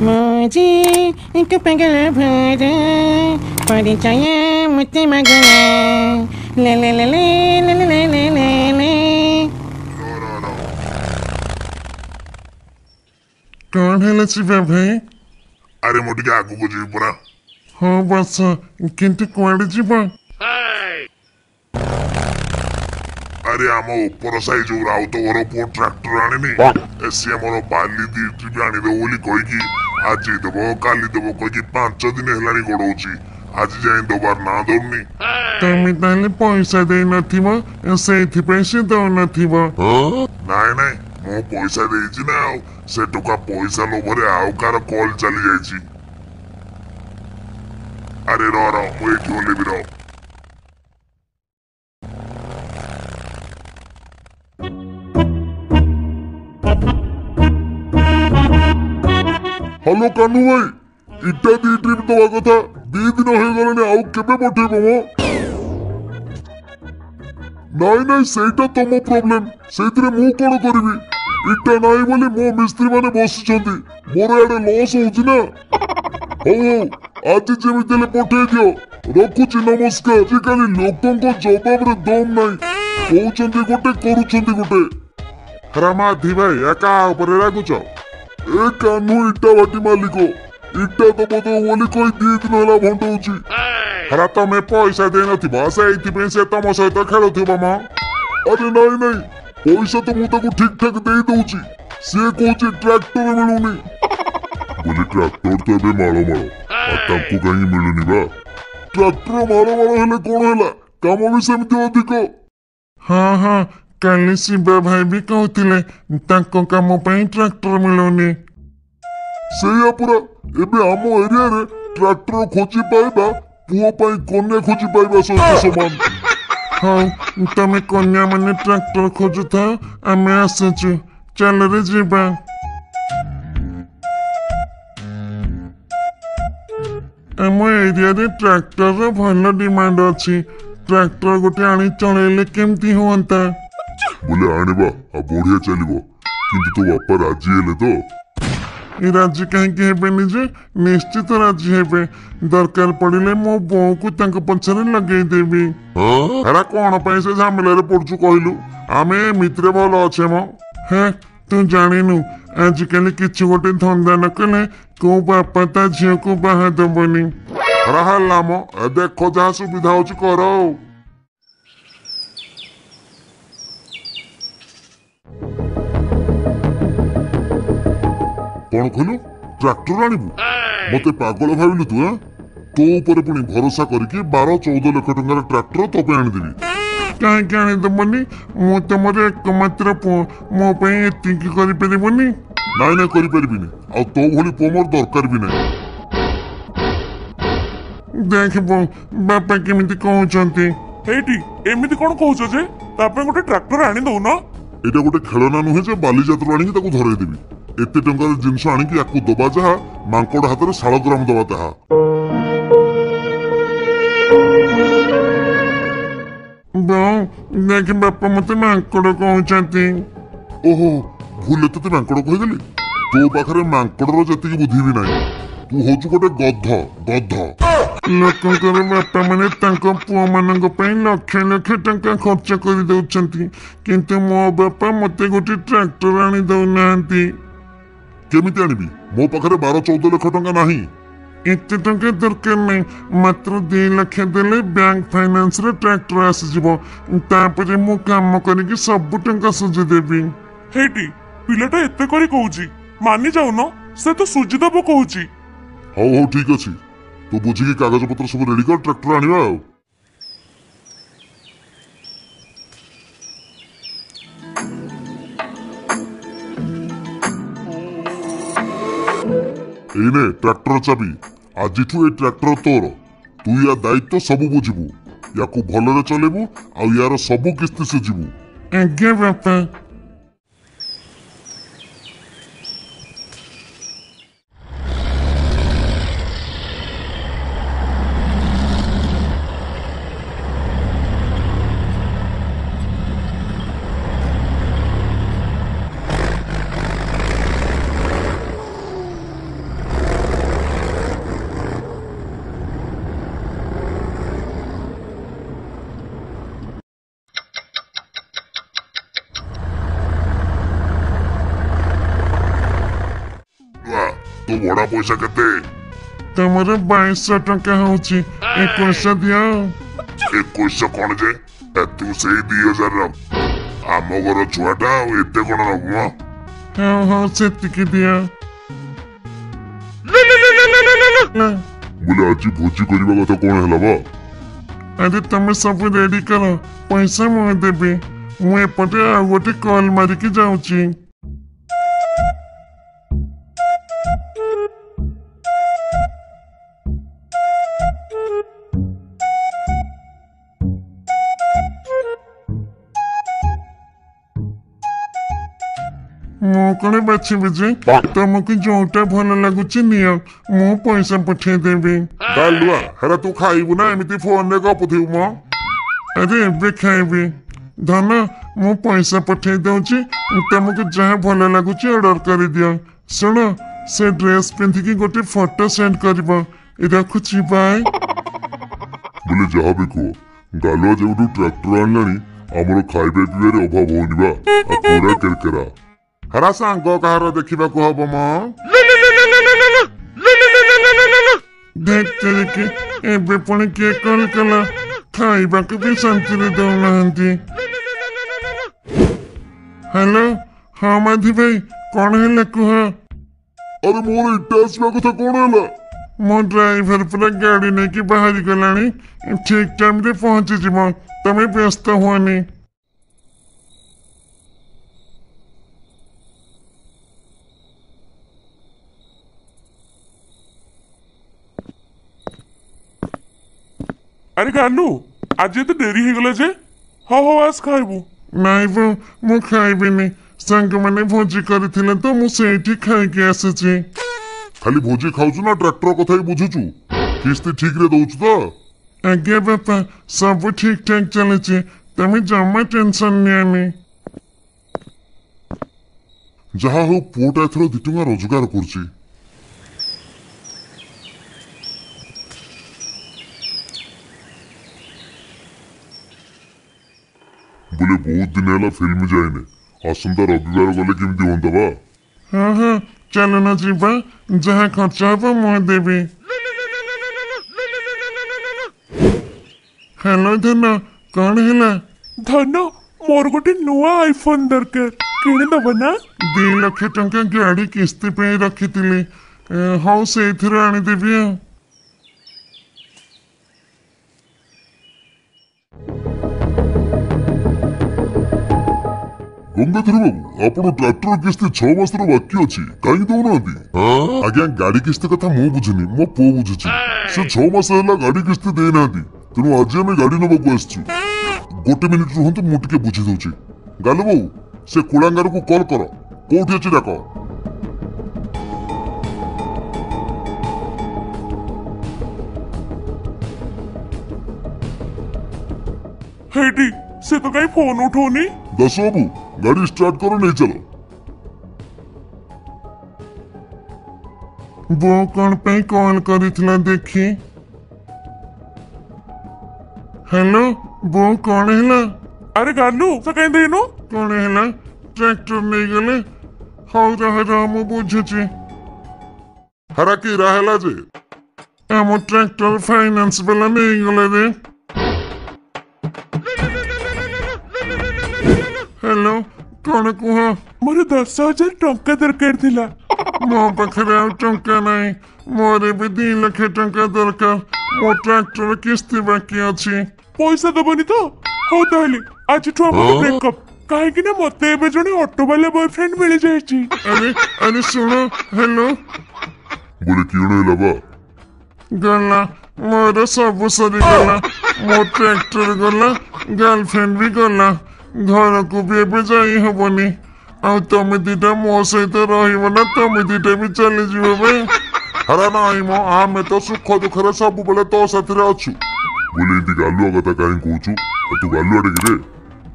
ମୁଁ ଯେ ଏକ ପାଗଳ ଭରା, ପରିଚୟ ମୋତେ ମାଗଣା, ଲେ ଲେ ଲେ ଲେ ଲେ ଲେ ଲେ ଲେ ଲେ। କଣ ହେଲା ଶିବା ଭାଇ? ଆରେ ମୁଁ ଟିକେ ଆଗକୁ ଯିବି ପରା। ହଁ ବସ, କିନ୍ତୁ କୁଆଡେ ଯିବ? ଆରେ ଆମ ଉପର ସାହି ଯୋଉ ରାଉତ ଘର ପୁଅ ଟ୍ରାକ୍ଟର ଆଣିନି, ସିଏ ମୋର ବାଲି 2 ଟ୍ରିପ୍ ଆଣିଦେବ ବୋଲି କହିକି ଆଜି ଦେବ କାଲି ଦେବ କହିକି 5 ଦିନ ହେଲାଣି ଗୋଡଉଛି, ଆଜି ଯାଏଁ ଦବାର ନାଁ ଧରୁନି। ତମେ ତାହେଲେ ପଇସା ଦେଇନଥିବ, ସେଇଥିପାଇଁ ସେ ଦଉନଥିବ। ନାଇଁ ନାଇଁ, ମୁଁ ପଇସା ଦେଇଛି ନା, ଆଉ ସେ ଟୋକା ପଇସା ଲୋଭରେ ଆଉ କାହାର କଲ୍ ଚାଲି ଯାଇଛି। ଆରେ ର ର, ମୁଁ ଏଇଠି ଓହ୍ଲେଇବି, ର। ହ୍ୟାଲୋ କାହ୍ନୁ ଭାଇ, ଇଟା 2 ଟ୍ରିପ୍ ଦବା କଥା 2 ଦିନ ହେଇଗଲାଣି, ଆଉ କେବେ ପଠେଇବ ମ? ନାଇଁ ନାଇଁ, ସେଇଟା ତମ ପ୍ରୋବ୍ଲେମ, ସେଇଥିରେ ମୁଁ କଣ କରିବି? ଇଟା ନାହିଁ ବୋଲି ମୋ ମିସ୍ତ୍ରୀ ମାନେ ବସିଛନ୍ତି, ମୋର ଇଆଡେ ଲସ୍ ହଉଛି ନା। ହଉ ହଉ, ଆଜି ଯେମିତି ହେଲେ ପଠେଇ ଦିଅ, ରଖୁଛି, ନମସ୍କାର। ଆଜିକାଲି ଲୋକଙ୍କ ଜବାବରେ ଦମ ନାହିଁ, କହୁଛନ୍ତି ଗୋଟେ କରୁଛନ୍ତି ଗୋଟେ। ରାମାଧି ଭାଇ, କାହା ଉପରେ ରାଗୁଛ? ଏ କାହ୍ନୁ ଇଟା ଭାଟି ମାଲିକ, ଇଟା ଦବ ଦବ ବୋଲି କହି 2 ଦିନ ହେଲା ଭଣ୍ଡଉଛି। ହେରା ତମେ ପଇସା ଦେଇନଥିବ, ସେଇଥିପାଇଁ ସେ ତମ ସହିତ ଖେଳୁଥିବ ମ। ଆରେ ନାଇଁ ନାଇଁ, ପଇସା ତ ମୁଁ ତାକୁ ଠିକ ଠାକ ଦେଇ ଦଉଛି, ସିଏ କହୁଛି ଟ୍ରାକ୍ଟର ମିଳୁନି ବୋଲି। ଟ୍ରାକ୍ଟର ତ ଏବେ ମାଳ ମାଳ, ଆଉ ତାଙ୍କୁ କାହିଁକି ମିଳୁନି ବା? ଟ୍ରାକ୍ଟର ମାଳ ମାଳ ହେଲେ କଣ ହେଲା, କାମ ବି ସେମିତି ଅଧିକ। ହଁ ହଁ, କାଲି ଶିବା ଭାଇ ବି କହୁଥିଲେ ତାଙ୍କ କାମ ପାଇଁ ଟ୍ରାକ୍ଟର ମିଳୁନି। ସେଇଆ ପରା, ଏବେ ଆମ ଏରିଆରେ ଟ୍ରାକ୍ଟର ଖୋଜି ପାଇବା ପୁଅ ପାଇଁ କନ୍ୟା ଖୋଜି ପାଇବା ସହିତ ସମାନ। ହଉ, ତମେ କନ୍ୟା ମାନେ ଟ୍ରାକ୍ଟର ଖୋଜୁଥାଅ, ଆମେ ଆସୁଛୁ। ଚାଲରେ ଯିବା। ଆମ ଏରିଆରେ ଟ୍ରାକ୍ଟରର ଭଲ ଡିମାଣ୍ଡ ଅଛି, ଟ୍ରାକ୍ଟର ଗୋଟେ ଆଣି ଚଳେଇଲେ କେମିତି ହୁଅନ୍ତା? ବୋଲେ ଆଣିବା ଆଉ ବଢିଆ ଚାଲିବ, କିନ୍ତୁ ତୋ ବାପା ରାଜି ହେଲେ ତ? ରାଜି କାହିଁକି ହେବେନି ଯେ, ନିଶ୍ଚିତ ରାଜି ହେବେ। ଦରକାର ପଡ଼ିଲେ ମୋ ବୋଉକୁ ତାଙ୍କ ପଛରେ ଲଗେଇଦେବି। ହେରା କଣ ପାଇଁ ସେ ଝାମେଲାରେ ପଡୁଛୁ କହିଲୁ? ଆମେ ଏମିତିରେ ଭଲ ଅଛେ ମ। ହେ, ତୁ ଜାଣିନୁ, ଆଜିକାଲି କିଛି ଗୋଟେ ଧନ୍ଦା ନ କଲେ କୋଉ ବାପା ତା ଝିଅକୁ ବାହା ଦବନି। ହେରା ହେଲା ମ, ଦେଖ ଯାହା ସୁବିଧା ହଉଛି କର। ଆଉ କଣ କହିଲୁ, ଟ୍ରାକ୍ଟର ଆଣିବୁ? ମତେ ପାଗଳ ଭାବିଲୁ ତୁ? ତୋ ଉପରେ ପୁଣି ଭରସା କରିକି 12 14 ଲକ୍ଷ ଟଙ୍କାର ଟ୍ରାକ୍ଟର ତୋ ପାଇଁ ଆଣିଦେବି? କାହିଁକି ଆଣିଦେବନି? ମୁଁ ତମର ଏକମାତ୍ର ପୁଅ, ମୋ ପାଇଁ ଏତିକି କରିପାରିବନି? ନାଇଁ ନାଇଁ, କରିପାରିବିନି, ଆଉ ତୋ ଭଳି ପୁଅ ମୋର ଦରକାର ବି ନାହିଁ। ଦେଖ ବୋଉ, ବାପା କେମିତି କହୁଛନ୍ତି। ହେଇଟି, ଏମିତି କଣ କହୁଛ ଯେ, ତା ପାଇଁ ଗୋଟେ ଟ୍ରାକ୍ଟର ଆଣି ଦଉନ। ଏଇଟା ଗୋଟେ ଖେଳନା ନୁହେଁ ଯେ ବାଲିଯାତ୍ରା ଆଣିକି ତାକୁ ଧରେଇଦେବି। ଏତେ ଟଙ୍କାର ଜିନିଷ ଆଣିକି ୟାକୁ ଦବା ଯାହା, ମାଙ୍କଡ ହାତରେ ଶାଳଗ୍ରାମ ଦବା ତାହା। ବୋଉ, ଦେଖ ବାପା ମତେ ମାଙ୍କଡ କହୁଛନ୍ତି। ଓହୋ, ଭୁଲରେ ତତେ ମାଙ୍କଡ କହିଦେଲି। ତୋ ପାଖରେ ମାଙ୍କଡର ଯେତିକି ବୁଦ୍ଧି ବି ନାହିଁ, ତୁ ହଉଛୁ ଗୋଟେ ଗଧ ଗଧ। ଲୋକଙ୍କର ବାପା ମାନେ ତାଙ୍କ ପୁଅମାନଙ୍କ ପାଇଁ ଲକ୍ଷ ଲକ୍ଷ ଟଙ୍କା ଖର୍ଚ୍ଚ କରିଦଉଛନ୍ତି, କିନ୍ତୁ ମୋ ବାପା ମତେ ଗୋଟେ ଟ୍ରାକ୍ଟର ଆଣି ଦଉନାହାନ୍ତି। କେମିତି ଆଣିବି? ମୋ ପାଖରେ 12 14 ଲକ୍ଷ ଟଙ୍କା ନାହିଁ। ଏତେ ଟଙ୍କା ଦରକାର ନାହିଁ, ମାତ୍ର 2 ଲକ୍ଷ ଦେଲେ ବ୍ୟାଙ୍କ ଫାଇନାନ୍ସରେ ଟ୍ରାକ୍ଟର ଆସିଯିବ, ତାପରେ ମୁଁ କାମ କରିକି ସବୁ ଟଙ୍କା ସୁଝିଦେବି। ହେଇଟି, ପିଲାଟା ଏତେ କରି କହୁଛି, ମାନି ଯାଉନ, ସେ ତ ସୁଝିଦବ କହୁଛି। ହଉ ହଉ, ଠିକ ଅଛି, ତୁ ବୁଝିକି କାଗଜପତ୍ର ସବୁ ରେଡି କର, ଟ୍ରାକ୍ଟର ଆଣିବା। ଆଉ ଏଇ ନେ ଟ୍ରାକ୍ଟର ଚାବି, ଆଜିଠୁ ଏ ଟ୍ରାକ୍ଟର ତୋର। ତୁ ୟା ଦାୟିତ୍ୱ ସବୁ ବୁଝିବୁ, ୟାକୁ ଭଲରେ ଚଲେଇବୁ ଆଉ ୟାର ସବୁ କିସ୍ତି ସୁଝିବୁ। ଆଜ୍ଞା ବାପା। ଭଡା ପଇସା କେତେ? ତମର 2200 ଟଙ୍କା ହଉଛି, 2100 ଦିଅ। 2100 କଣ ଯେ? ତୁ ସେଇ 2000 ରଖ, ଆମ ଘର ଛୁଆଟା ଆଉ ଏତେ କଣ ନବୁ ମ? ହଉ ହଉ, ସେତିକି ଦିଅ। ବୋଲେ ଆଜି ଭୋଜି କରିବା କଥା କଣ ହେଲା ବା? ଆରେ ତମେ ସବୁ ରେଡି କର, ପଇସା ମୁଁ ଦେବି। ମୁଁ ଏପଟେ ଆଉ ଗୋଟେ କଲ୍ ମାରିକି ଯାଉଛି। ମୁଁ କଣ ବାଛିବି ଯେ? ତମକୁ ଯୋଉଟା ଭଲ ଲାଗୁଛି ନିଅ, ମୁଁ ପଇସା ପଠେଇଦେବି। ଗାଲୁଆ, ହେରା ତୁ ଖାଇବୁ ନା ଏମିତି ଫୋନରେ ଗପୁଥିବୁ ମ? ଆରେ ଏବେ ଖାଇବି। ଧନ, ମୁଁ ପଇସା ପଠେଇ ଦଉଛି, ତମକୁ ଯାହା ଭଲ ଲାଗୁଛି ଅର୍ଡର କରିଦିଅ। ଶୁଣ, ସେ ଡ୍ରେସ୍ ପିନ୍ଧିକି ଗୋଟେ ଫଟୋ ସେଣ୍ଡ କରିବ। ରଖୁଛି, ବାଏ। ବୋଲେ ଯାହା ବି କୁହ, ଗାଲୁଆ ଯେବେଠୁ ଟ୍ରାକ୍ଟର ଆଣିଲାଣି ଆମର ଖାଇବା ପିଇବାରେ ଅଭାବ ହଉନି ବା, ଆଉ ପୁରା କେରକେରା। ହେରା ସାଙ୍ଗ କାହାର ଦେଖିବାକୁ ହବ ମ। ଧେତ୍, ଏବେ ପୁଣି କିଏ କଲ୍ କଲା? ଖାଇବାକୁ ବି ଶାନ୍ତିରେ ଦଉନାହାନ୍ତି। ହ୍ୟାଲୋ, ହଁ ମାଧି ଭାଇ, କଣ ହେଲା କୁହ? ଆରେ ମୋର ଇଟା ଆସିବା କଥା କଣ ହେଲା? ମୋ ଡ୍ରାଇଭର ପୁରା ଗାଡି ନେଇକି ବାହାରି ଗଲାଣି, ଠିକ ଟାଇମରେ ପହଞ୍ଚିଯିବ, ତମେ ବ୍ୟସ୍ତ ହୁଅନି। ଆରେ ଗାଲୁ, ଆଜି ଏତେ ଡେରି ହେଇଗଲା ଯେ? ହଉ ହଉ, ଆସ ଖାଇବୁ। ନାଇଁ ବୋଉ, ମୁଁ ଖାଇବିନି। ସାଙ୍ଗମାନେ ଭୋଜି କରିଥିଲେ ତ ମୁଁ ସେଇଠି ଖାଇକି ଆସିଛି। ଖାଲି ଭୋଜି ଖାଉଛୁ ନା ଟ୍ରାକ୍ଟର କଥା ବି ବୁଝୁଛୁ? କିସ୍ତି ଠିକରେ ଦଉଛୁ ତ? ଆଜ୍ଞା ବାପା, ସବୁ ଠିକ ଠାକ ଚାଲିଛି, ତମେ ଜମା ଟେନସନ ନିଅନି। ଯାହା ହଉ, ପୁଅଟା ଏଥର 2 ଟଙ୍କା ରୋଜଗାର କରୁଛି। ବୋଲେ ବହୁତ ଦିନ ହେଲା ଫିଲ୍ମ ଯାଇନେ, ଆସନ୍ତା ରବିବାର ଗଲେ କେମିତି ହୁଅନ୍ତା ବା? ହଁ ହଁ, ଚାଲୁନ ଯିବା, ଯାହା ଖର୍ଚ୍ଚ ହବ ମୁଁ ଦେବି। ହ୍ୟାଲୋ ଧନ, କଣ ହେଲା? ଧନ, ମୋର ଗୋଟେ ନୂଆ ଆଇଫୋନ ଦରକାର, କିଣିଦବ ନା? 2 ଲକ୍ଷ ଟଙ୍କା ଗାଡି କିସ୍ତି ପାଇଁ ରଖିଥିଲି। ହଉ, ସେଇଥିରୁ ଆଣିଦେବି। ଆଉ ଗଙ୍ଗାଧର ବାବୁ, ଆପଣ ଟ୍ରାକ୍ଟର କିସ୍ତି 6 ମାସର ବାକି ଅଛି, କାହିଁକି ଦଉନାହାନ୍ତି? ଆଜ୍ଞା, ଗାଡି କିସ୍ତି କଥା ମୁଁ ବୁଝୁନି, ମୋ ପୁଅ ବୁଝୁଛି। ସେ 6 ମାସ ହେଲା ଗାଡି କିସ୍ତି ଦେଇନାହାନ୍ତି, ତେଣୁ ଆଜି ଆମେ ଗାଡି ନେବାକୁ ଆସିଛୁ। ଗୋଟେ ମିନିଟ ରୁହନ୍ତୁ, ମୁଁ ଟିକେ ବୁଝି ଦଉଛି। ଗାଲୁ ବୋଉ, ସେ କୁଳାଙ୍ଗାରକୁ କଲ୍ କର, କୋଉଠି ଅଛି ଡାକ। ହେଇଟି, ସେ ତ କାହିଁ ଫୋନ ଉଠଉନି। ଦାସ ବାବୁ, ଗାଡି ଷ୍ଟାର୍ଟ କର, ନେଇ ଚାଲ। ବୋଉ କଣ ପାଇଁ କଲ୍ କରିଥିଲା ଦେଖି। ହ୍ୟାଲୋ ବୋଉ, କଣ ହେଲା? ଆରେ ଗାଲୁ, ସେ କାହିଁ ଦେଇନୁ? କଣ ହେଲା? ଟ୍ରାକ୍ଟର ନେଇଗଲେ? ହଉ ରହ ରହ, ମୁଁ ବୁଝୁଛି। ହେରା କିରା ହେଲା ଯେ? ଆମ ଟ୍ରାକ୍ଟର ଫାଇନାନ୍ସ ବାଲା ନେଇଗଲେ ରେ। ହ୍ୟାଲୋ, କଣ କୁହ? ମୋର 10,000 ଟଙ୍କା ଦରକାର ଥିଲା। ମୋ ପାଖରେ ଆଉ ଟଙ୍କା ନାହିଁ। ମୋର ଏବେ 2 ଲକ୍ଷ ଟଙ୍କା ଦରକାର, ମୋ ଟ୍ରାକ୍ଟର କିସ୍ତି ବାକି ଅଛି। ପଇସା ଦବନି ତ? ହଉ ତାହେଲେ ଆଜିଠୁ ଆମର ବ୍ରେକଅପ୍, କାହିଁକି ନା ମତେ ଏବେ ଜଣେ ଅଟୋ ବାଲା ବୟଫ୍ରେଣ୍ଡ ମିଳିଯାଇଛି। ଆରେ ଆରେ ଶୁଣ, ହ୍ୟାଲୋ। ବୋଲେ କିଣ ହେଲା ବା? ଗଲା, ମୋର ସବୁ ସରିଗଲା। ମୋ ଟ୍ରାକ୍ଟର ଗଲା, ଗାର୍ଲଫ୍ରେଣ୍ଡ ବି ଗଲା, ଘରକୁ ବି ଏବେ ଯାଇ ହବନି। ଆଉ ତମେ ଦିଟା ମୋ ସହିତ ରହିବ ନା ତମେ ଦିଟା ବି ଚାଲିଯିବ ବେ? ଆରେ ନାଇଁ ମ, ଆମେ ତ ସୁଖ ଦୁଃଖରେ ସବୁବେଳେ ତୋ ସାଥିରେ ଅଛୁ। ବୋଲେ ଏମିତି ଗାଲୁଆ କଥା କାହିଁ କହୁଛୁ? ଆଉ ତୁ ଗାଲୁଆଟେ କିରେ?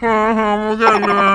ହଁ ହଁ, ମୁଁ ଗାଲୁଆ।